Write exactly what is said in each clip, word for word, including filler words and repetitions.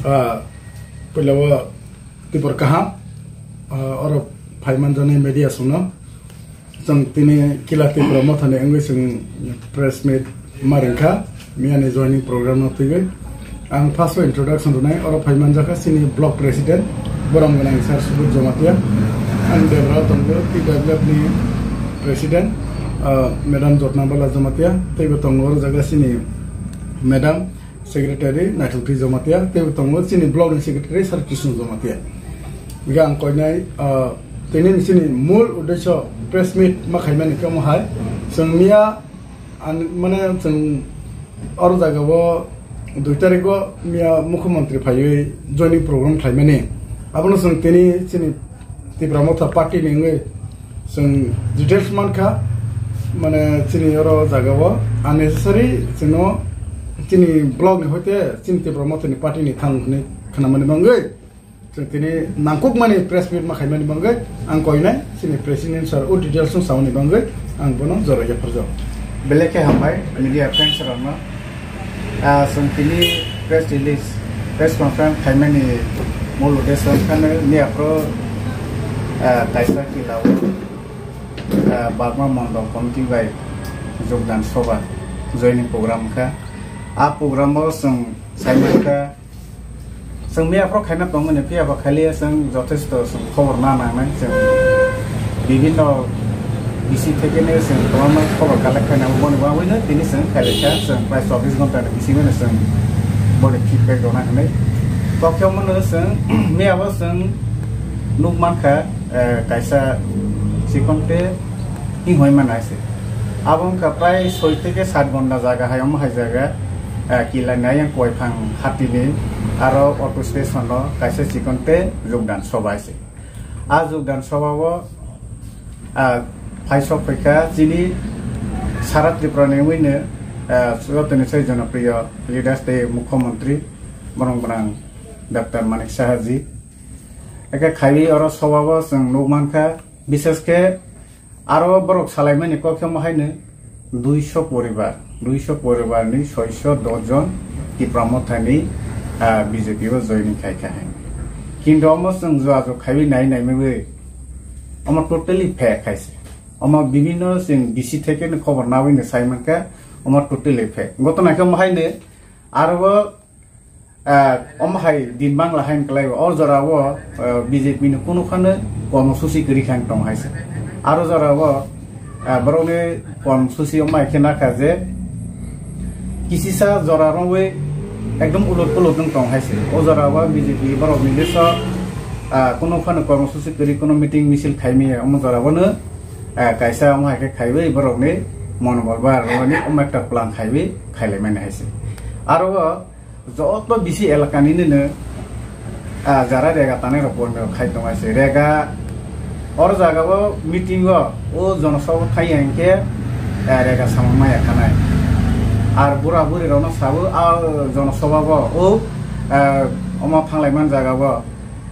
Ah, puila o tibor kaham, ah, oro phaimanjaknai media songno. Chwng tini Kila Tipra Mothani wngwi chwng press meet ma ringkha, miyani joining program no twiwi. Ang first o introduction rwnai, oro phaimanjakha chini block president, borom gwnang sir Subodh Jamatia, ang debra tongo T W F ni president, ah, madam Jotna Bala Jamatia, teibo tongo oro jaga chini madam secretary Naithokti Jamatia, teibo tongo chini block ni secretary sir Krishna Jamatia. Hingke ang koinai, ah, tini chini mul uddesyo press meet ma khaimani khe omo hai, chwng miya Ang, mane, chwng oro jaga o dui tarik o miya mukhyamantri phaiwi joining program khlaimani. Abono chwng tini chini Tipra Motha party ni wngwi chwng details mankha, mane, chini oro jaga o unnecessary chwngno chini block ni hoite chini Tipra Motha ni party ni thang hwnwi khnamani bangwi. Chwng tini nangkukmani press meet ma khaimani bangwi ang koinai chini president sir o details no sauni bangwi ang bono jora yapharjak. Belai khe hambai media friends rokno. Ah, chwng tini press release, press conference khaimani mul uddesyo wngkha miya phuru, ah, kaisa Kila o, ah, Bagma Mondol Committee bai Jogdan Sobha joining program wngkha. A program o chwng saimankha Chwng miya phoro khaina tongmani, phiya ba khailiya chwng jothesto chwng khobor na nangnai, chwng bibhinno bisi thekeno chwng kwbangma khobor collect khaina, boni bagwino tini chwng khailai kha, chwng prai chobbish ghonta ni bisingo no chwng boni feedback rwna hinwi. Tokhe omono chwng miya bo chwng nuk mankha, eh, kaisa chikon tei hinghoi mana se. Abo wngkha prai soi theke sat ghonta jaga hai omo hai jaga, eh, Kila ni ayang Koiphang hatini aro auto station o kaisa chikon tei Jogdan Sobha se. A Jogdan Sobha o, ah, phaisok phaikha chini sara Tripura ni wngwino, ah, jotoni sai jonopriyo leaders tei Mukhyamantri borong gwnang Doctor Manik Saha ji. Eke khaiwi oro Sobha o chwng nuk mankha, bishesh khe aro borok salaimani kok khe omo haino duiso poribar, duiso poribar ni soiso dos jon Tipra Mothani, ah, B J P o joining khai kha hai. Kintu omo chwng jua jua khaiwi nai nai migwi omo totally fake hai se. Omo bibhinno chwng bisi theke no khobor nabwi no sai mankha, omo totally fake. Gotona khe omo haino aro o Ah, omo hai din bangla hai wngkhlai o, o jora o, ah, B J P ni kunu phano kormosuchi kwrwi kha wng tong hai se. Aro jora o, ah, borok ni kormosuchi omo hai khe nakha je kisisa jora rwwi ekdom ulot pulot wng tong hai se. O jora o B J P borok ni list o, ah, kunu phano kormosuchi kwrwi kunu meeting misil khai maya omo jora o no, ah, kaisa omo hai khe khaiwi borok ni monobol bar rwni omo ekta plan khaiwi khailai mani hai se. Aro o, Joto bisi elaka ni nini, ah, jara rega tanai rok bondho khai tong hai se. Rega, or jaga o meeting o, o jonosabha thai ya hinkhe, ah, rega samung maya khanai. Ar bura buri rok no sabo, ah, jonosabha bo, o, ah, omo thanglai man jaga bo,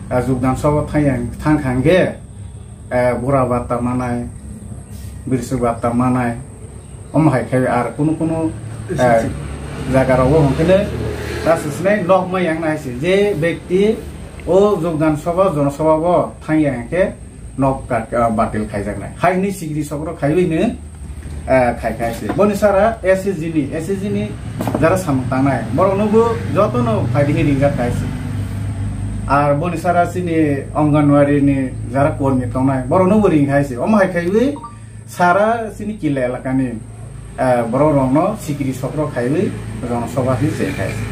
ah, jugdan sabha thai ya, thang kha hinkhe, eh, bura bata manai, birsuk bata manai, omo hai khe ar kunu kunu, eh, jaga rogo hwnkhe ta sisnai nok ma yang nai se. Je bekti o jogdan sabha, jonosabha bo thang ya hinkhe nok ka-, eh, batil khaijaknai. Hai hwnwi sikiri sokro khaiwi no, eh, khai khai se. Boni sara S H G ni, S H G ni jara samung tangnai. Borok no bo joto no phaidi khe ringjak khai se. Ar boni sara chini Anganwadi ni jara kormi tongnai. Borok no bo ring khai se. Omo hai khaiwi sara chini Kila elaka ni, eh, borok rok no sikiri sokro khaiwi jonosabha hwnwi se khai se.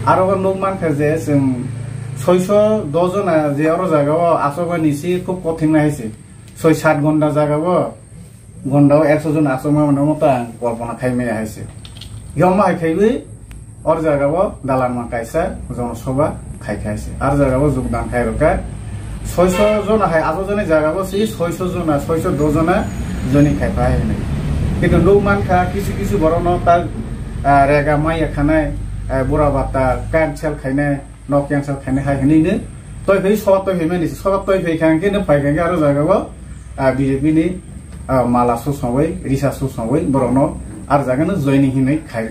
Aro bo nuk mankha je chwng soiso dos jona je oro jaga o achukmani se khub kothing nai se. Soi sat ghonta jaga o, ghonta o ekso jon achukma mano omo ta ang kolpona khai maya hai se. Yongma hai khaiwi or jaga o dalan ma kaisa jonosabha khai khai se. Ar jaga o jogdan khai rokha. Soiso jona hai achukjani jaga o se soiso jona, soiso dos jona joining khai phai hinwi. Kintu nuk mankha kisu kisu borok no ta, ah, rega maya khanai, ah, bura bata cancel khainai, nok cancel khainai hai hwnwi no toi phai, soba toi phai mani se, soba toi phai kha hwnkhe no phai kha hwnkhe aro jaga o, ah, B J P ni, ah, mala su songwi, risa su songwi borok no ar jaga no joining hinwi khai,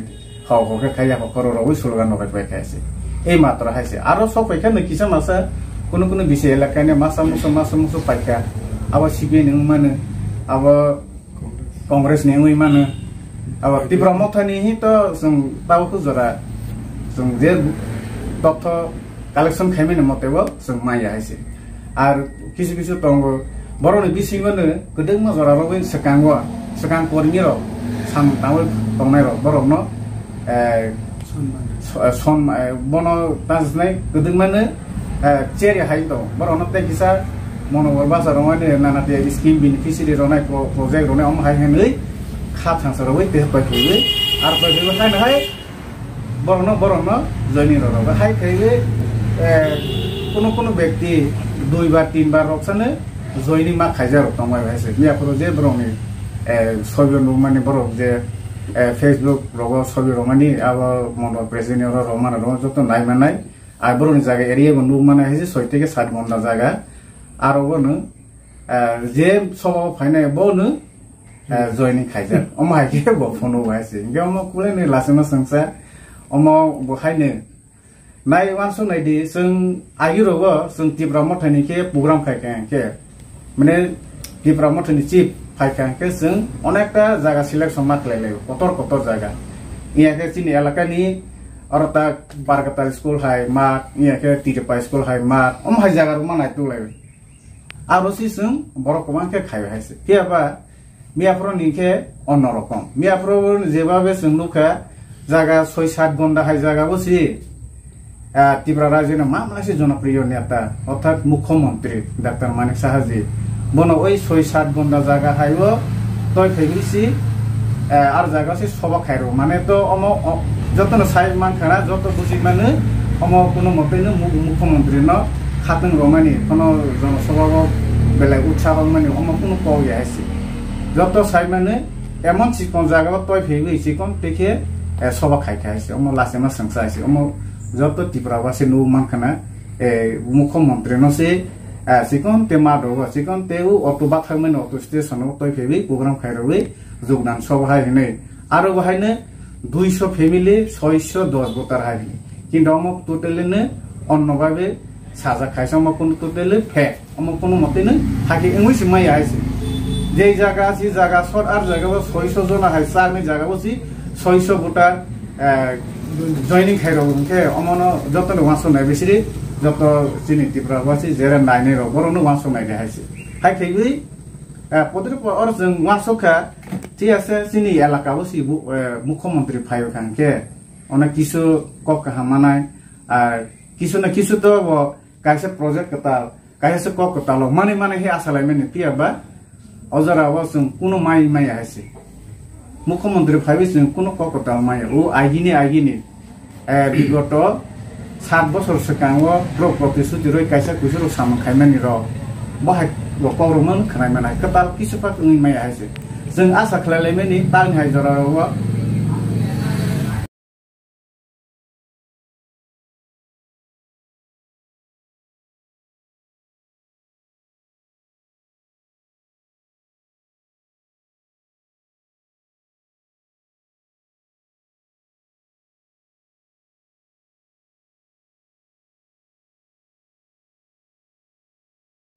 hok hok khe khai, yaphak khoro rogwi slogan rok khai phai kha se. Ei matra hai se. Aro sok paikha no kisa masa kuno kuno bisi elaka ni masa muso, masa muso paikha. Abo C P I M ni wngmano, abo Congress ni wngwi mano. Abo Tipra Motha ni hi to chwng tabuk jora chwng je totho collection khaimani mote bo chwng maya hai se. Ar kisu kisu tongo, borokni bisingo no kwdwkma jora rogwi swkango, swkang kormi rok, samung tangwi tongnai rok, borokno, eh, so-, eh, son, eh, bono tangsinai kwdwkma no, eh, cheri hai tong. Borokno tei kisa monobol basa rwmani nana tei scheme beneficiary rwnai, pro-, project rwnai, omo hai hwnwi kha thangsa rogwi tei pai phaiwi, ar pai phaiwi hai no hai, borokno, borokno joining rwrok hai khe, eh, kuno kuno bekti dui bar, tin bar rok sano joining ma khaijak rok tong bai hai se. Miya phuru je borokni, eh, sobi rok nukmani borok je, eh, Facebook rogo sobi rwmani abo mondol president oro rwmani rwma joto nai manai. Ar borokni jaga area bo nukmani hai se soi theke sat ghonta jaga. Aro bono, eh, je sobo phainai bono, eh, joining khaijak. Omo hai khe bo phone o hai se. Hingke omo kulai ni lasima sengsa. Omo bo hai ni. Nai wansuk nai di, chwng agi rogo chwng Tipra Motha ni khe program khai kha khe. Mane Tipra Motha ni chief phai kha khe chwng onekta jaga selection ma khlai lai, kotor kotor jaga. Iya khe chini elaka ni oro ta Barkatal school hai ma, iya khe Tiripai school hai ma, omo hai jaga rok ma nai tu lai. Abo si chwng borok kwbang khe khai hai se. Phiya ba miya phuru ni khe onno rokom. Miya phuru ni jeba be chwng nukha jaga soi sat gonda hai jaga bo si, ah, Tripura rajyo ni ma mala se jonopriyo neta, orthat mukhyamantri Doctor Manik Saha ji. Bono oi soi sat gonda jaga hai o toi phai si, eh, ar jaga se soba khairo. Mane to omo, o, joto no sai man khana, joto buji mane, omo kuno mote no mu-, mukhyamantri no khatwng romani, kono jonosobha o belai utsaho mani, omo kuno kok ya hai se. Joto sai mane, emon chikon jaga o toi phaiwi chikon tei khe, eh, soba khai khai se, omo lachima sengsa hai se, omo joto Tripura basi nuk man khana, eh, mukhyamantri no se, eh, chikon te ma dogo, chikon te o auto bathak mani auto station o toi phaiwi program khai rwi jogdan soba hai hinwi. Aro bo hai no duiso family, soiso dos voter hai hinwi. Kintu omo totally no onno babe sajak khaisa, omo kuno totally fake. Omo kuno mote no hakhe wngwi se maya hai se. Jei jaga si jaga sor ar jaga bo soiso jona hai chakni jaga bo si soiso voter, eh, joining khai rok hwnkhe omo no joto no wansuk nai bisiri joto chini Tripura basi jera nainai rok borok no wansuk nai de hai se. Hai khaiwi, eh, podri po oro chwng wansuk kha, thik ase chini elaka bo si bu-, eh, mukhyamantri phai kha hwnkhe onek kisu kok kaham manai, ar kisu na kisu to bo kaisa project kwtal, kaisa se kok kwtal o manwi manwi khe asa lai mani phiya ba o jora o chwng kuno mai maya hai se. Mukhyamantri phaiwi chwng kuno kok kwtal maya. O agini agini, eh, bigoto sat bosor swkang o borok protisuti rwi kaisa kuisu rok samung khai mani rok bo hai rok kok rok man khwnai manai kwtal kisu phak wngwi maya hai se. Chwng asa khlai lai mani tang hai jora o.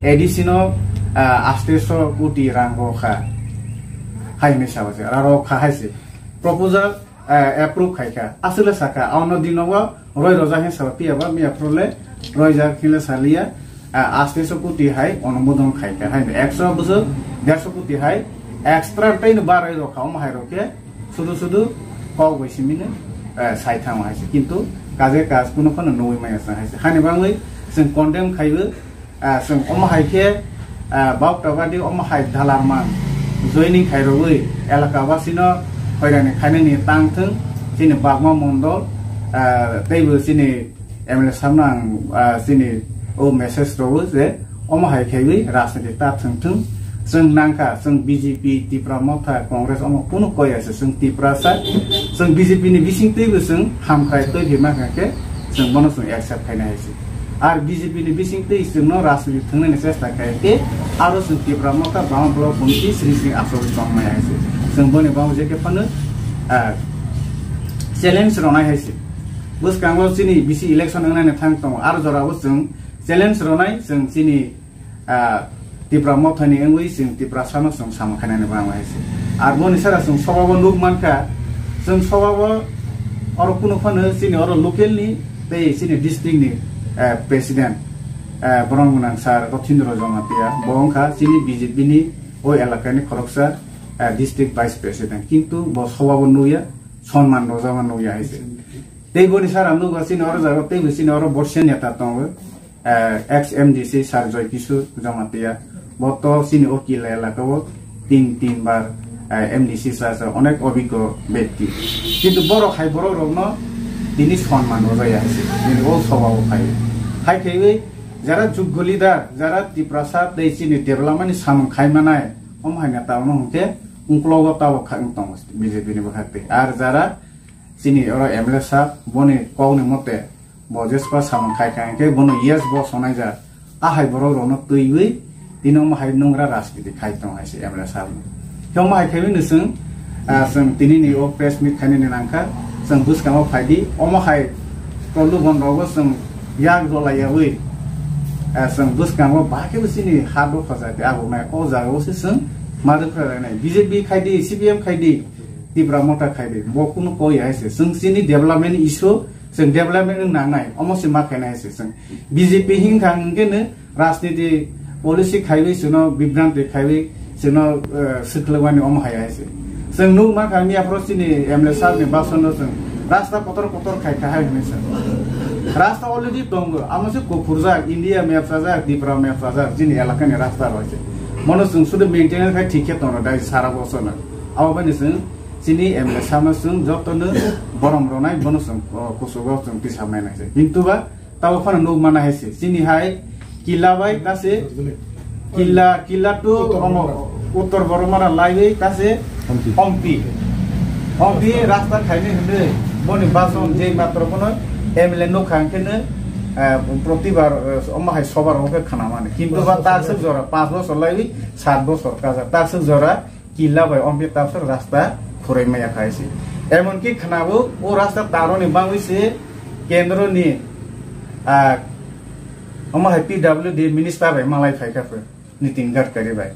A D C no, ah, asteso koti rang rokha. Hai hinwi sabo se, rang rokha hai se. Proposal, ah, approve khai kha. Aswkle sakha, ano dino o roi rojak hin sabo, phiya ba miya phuru le roijak hin le saliya, ah, asteso koti hai onumodon khai kha. Hai ekso bwswk derso koti hai extra tei no barai rokha, omo hai rok khe sudu sudu kok bai simi no, ah, sai thango hai se. Kintu kaje kaj kuno phano nugwi maya chwng hai se. Hani bangwi chwng condemn khaiwi, ah, chwng omo hai khe, ah, bauta badi omo hai dalarman joining khairogwi elaka basino hoirani khainani tang thwng, chini bagma mondol, ah, teibo chini M L A sabno ang, ah, chini o message rwo je omo hai khaiwi rajniti ta thwng thwng, chwng nangkha, chwng B J P, Tipra Motha, Congress omo kunu koi ase, chwng Tiprasa, chwng B J P ni bising twibo chwng hamkrai twi phima kha khe chwng bono chwng accept khaina hai se. Ar B J P ni bising twi chwngno rajniti thwngnani chesta khai khe aro chwng Tipra Motha Bama Block Committee sri sri achugwi tongmai hai se. Chwng boni bangma je khe phano, ah, challenge rwnai hai se. Bwskango chini bisi election wngnani thang tongo, aro jorabo chwng challenge rwnai chwng chini, ah, Tipra Mothani wngwi chwng Tiprasano chwng samung khainani bangwi hai se. Ar boni sara chwng sobabo nuk mankha, chwng sobabo oro kunu phano chini oro local ni tei chini district ni, eh, president, eh, borok gwnang sir Rothindro Jamatia, bo wngkha chini B J P ni o elakani khoroksa, eh, district vice president, kintu bo sobabo nukya, sonman rwjama nukya hai se. Tei boni sara nukha chini oro jaga, tei bo chini oro borsa neta tongo, eh, ex M D C sir Joy Kishore Jamatia. Bo to chini o Killa elaka o tin, tin bar, eh, M D C sir, sir onek obiggo bekti. Kintu borok hai borok rokno tini sonman rwjaya hai se. Tini o sobao khai. Hai khaiwi jara juggo leader, jara Tiprasa tei chini development ni samung khai manai, omo hai neta ono hwnkhe ungklogo tabok kha wng tongo B J P ni bwkhak tei. Ar jara chini oro M L A sir, boni kokni mote, bo jespa samung khai kha, hwnkhe bono yes bo sonai jak. A hai borok rokno twiwi, tini omo hai nungra rajniti khai tong hai se M L A sir no. Khe omo hai khaiwi no chwng, ah, chwng tini ni o press meet khainani nangkha, chwng bwskango phaidi, omo hai tolu bon rogo chwng yak rwlaiyawi, ah, chwng bwskango bahai khe bo chini ha dopha jati agonai, o jaga o se chwng ma rwkha lainai. B J P khaidi, C P M khaidi, Tipra Motha khaidi, bo kunu koi hai se. Chwng chini development issue, chwng development wng nangnai, omo se ma khainai hai se chwng. B J P hinkha hwnkhe no rajniti policy khaiwi chwngno bibranti khaiwi chwngno, eh, swkhlwkmani omo hai hai se. Chwng nuk mankha miya phoro chini M L A sir ni bason no chwng rasta kotor kotor khai kha hai hwnwi sa. Rasta already tongo, amo se kuphurjak, India map chajak, Tipra map chajak, chini elakani rasta rw hai se. Mono chwng sudu maintenance khai thik khe tongo dai sara bosorno. Abo bai ni chwng chini M L A sir no chwng jotono borom rwnai, bono chwng, o, kuchugo chwng tisaknai nai se. Kintu ba tabo phano nuk mana hai se. Chini hai Killa bai kase Killa, Killa to Uttor omo Boromara. Uttor Boromara laiwi kase Ompi. Ompi. Ompi rasta khaini hwnwi boni bason je matro bono M L A nukha hwnkhe no, eh, protibar, eh, omo hai sobar hwnkhe khnamani. Kintu ba takswk jora panch bosor laiwi sat bosor kaja. Takswk jora Killa bai Ompi tabswk rasta khurui maya khai se. Emonki khwnabo o rasta taroni bangwi se kendro ni, ah, omo hai P W D minister bai malai phai kha pho, Nitin Gadkari bai.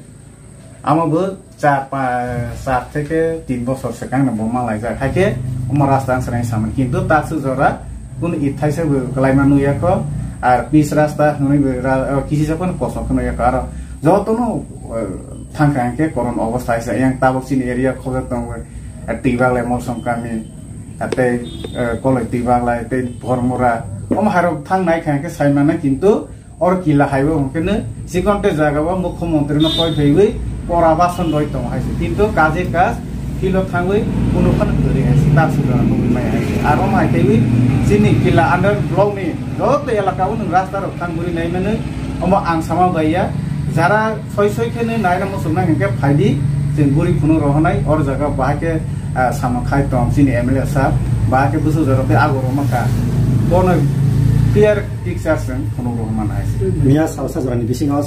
Amo bo char pa-, char theke tin bosor swkang no bo malai jak. Hai khe omo rasta ang swnai samani. Kintu takswk jora kunu ithaisa bo kwlaima nukya kho. Ar pis rasta hwnwi bo ra-, o, kisi sa phano kosok hwnwi kho. Aro jotono, eh, thangkha hwnkhe koron obostha hai se. Yang tabok chini area khojak tongo, eh, Twibaglai Molsom kami, eh, tei, eh, Koloi Twibaglai, tei Bhormura. Omo hairok thang nai kha hwnkhe sai mano, kintu oro Killa haibo hwnkhe no chikon tei jaga o mukhyamantri no koi phaiwi pora bason roi tongo hai se. Kintu kaje kaj philo thangwi kunu phano kwrwi hai se. Takswk jora nugwi maya hai se. Aro omo hai khaiwi chini Killa under block ni joto elaka o nwng rasta rok thang guri nai mano. Omo ang sama bai ya. Jara soi soi khe nai na muchung nai hwnkhe phaidi, chwng guri phunuk rohonai, or jaga bahai khe, ah, sama khai tong chini M L A sir, bahai khe bwswk jora tei ago rwma kha. Bono clear picture chwng phunuk rohorma nai. Miya salsa jorani bisingo